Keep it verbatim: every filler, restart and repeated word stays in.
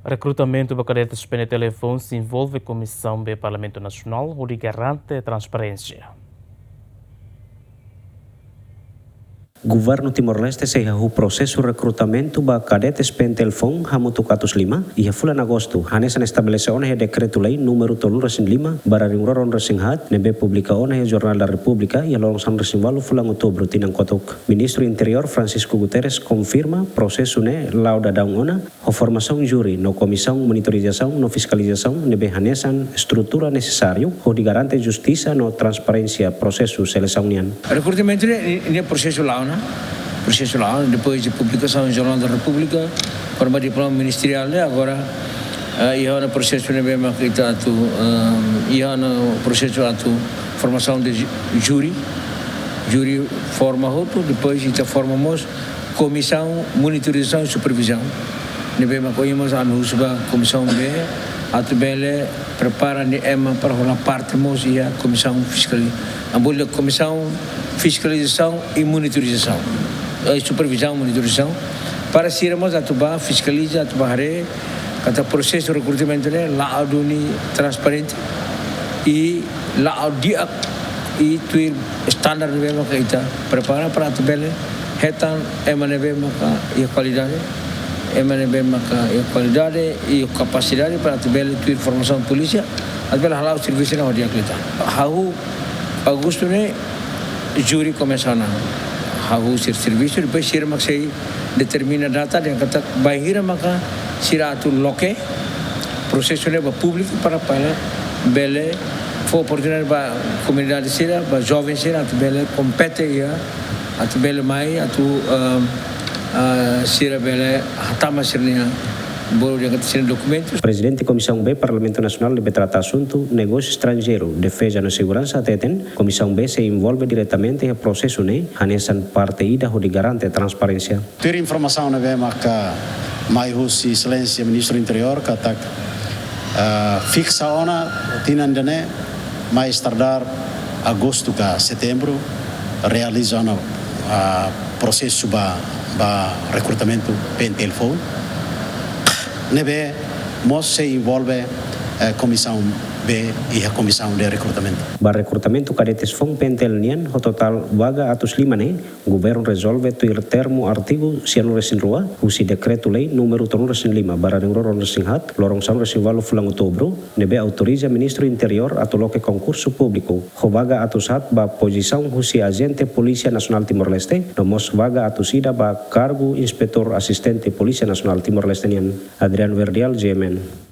Rekrutamentu ba kadetes PNTL foun sei envolve Komisaun B Parlamentu Nasionál hodi garante transparénsia. Governu Timor-Leste sei hahú prosesu rekrutamentu ba kadetes PNTL foun hamutuk atus lima iha fulan Agostu, hanesan estabelese ona iha Dekretu-Lei númeru tolunulu-resin-lima barra ruanulu-resin-haat, ne'ebé publika ona iha Jornál da Repúblika iha loron sanulu-resin-ualu fulan Outubru tinan kotuk. Ministru Interiór Francisco Guterres konfirma prosesu ne'e la'o daudaun ona, ho formasaun júri no komisaun monitorizasaun no fiskalizasaun ne'ebé hanesan estrutura nesesáriu hodi garante justisa no transparénsia prosesu selesaun nian. Rekrutamentu ne'e, ne'e prosesu la'o ona, prosesu la'o ona, depois de publikasaun Jornál da Repúblika, forma diploma ministeriál ne'e, agora, eh, iha ona prosesu ne'ebé mak ita atu, eh, iha ona prosesu atu formasaun de ju-, júri, júri forma hotu, depois ita forma mós Komisaun Monitorizasaun i Supervizaun. Ne'ebé mak ohin mós ami husu ba Komisaun B, atu bele prepara nia ema para hola parte mós iha Komisaun Fiskali-, ami bolu Komisaun Fiskalizasaun i Monitorizasaun. Eh, Supervizaun, Monitorizasaun. Para sira mós atu bá fiskaliza, atu bá haree katak prosesu rekrutamentu ne'e la'o duni transparente i la'o di'ak i tuir standar ne'ebé maka ita prepara para atu bele hetan ema ne'ebé maka iha kualidade, ema ne'ebé maka iha kualidade i kapasidade para atu bele tuir formasaun polísia, atu bele hala'o servisu ne'e ho di'ak liután. Hahú Agostu ne'e júri komesa ona hahú sira servisu, depois sira mak sei determina data dehan katak bainhira maka sira atu loke prosesu ne'e ba públiku para, para bele fó oportunidade ba komunidade sira, ba joven sira atu bele kompete iha, atu bele mai, atu, ehm, ah, sira bele hatama sira-nia bolu dehan katak sira-nia dokumentus. Prezidente Komisaun B Parlamentu Nasionál ne'ebé trata asuntu negósiu estranjeiru, defeza no seguransa hateten, Komisaun B sei envolve diretamente iha prosesu ne'e, hanesan parte ida hodi garante transparénsia. Tuir informasaun ne'ebé maka mai husi Exelénsia Ministru Interiór katak, ah, fiksa ona tinan ida-ne'e, mais tardar Agostu ka Setembru, realiza ona, ah, prosesu ba, ba rekrutamentu PNTL foun. Ne'ebé mós sei envolve, eh, Komisaun B iha Komisaun de Rekrutamentu. Ba rekrutamentu kadetes foun PNTL nian ho totál vaga atus lima ne'e, Governu rezolve tuir termu artigu sianulu-resin-rua husi Dekretu-Lei númeru tolunulu-resin-lima barra ruanulu-resin-haat, loron sanulu-resin-ualu fulan Outubru, ne'ebé autoriza Ministru Interiór atu loke konkursu públiku ho vaga atus haat ba pozisaun husi ajente Polísia Nasionál Timor-Leste, no mós vaga atus ida ba kargu Inspetór Asistente Polísia Nasionál Timor-Leste nian. Adriano Verdial, G M N.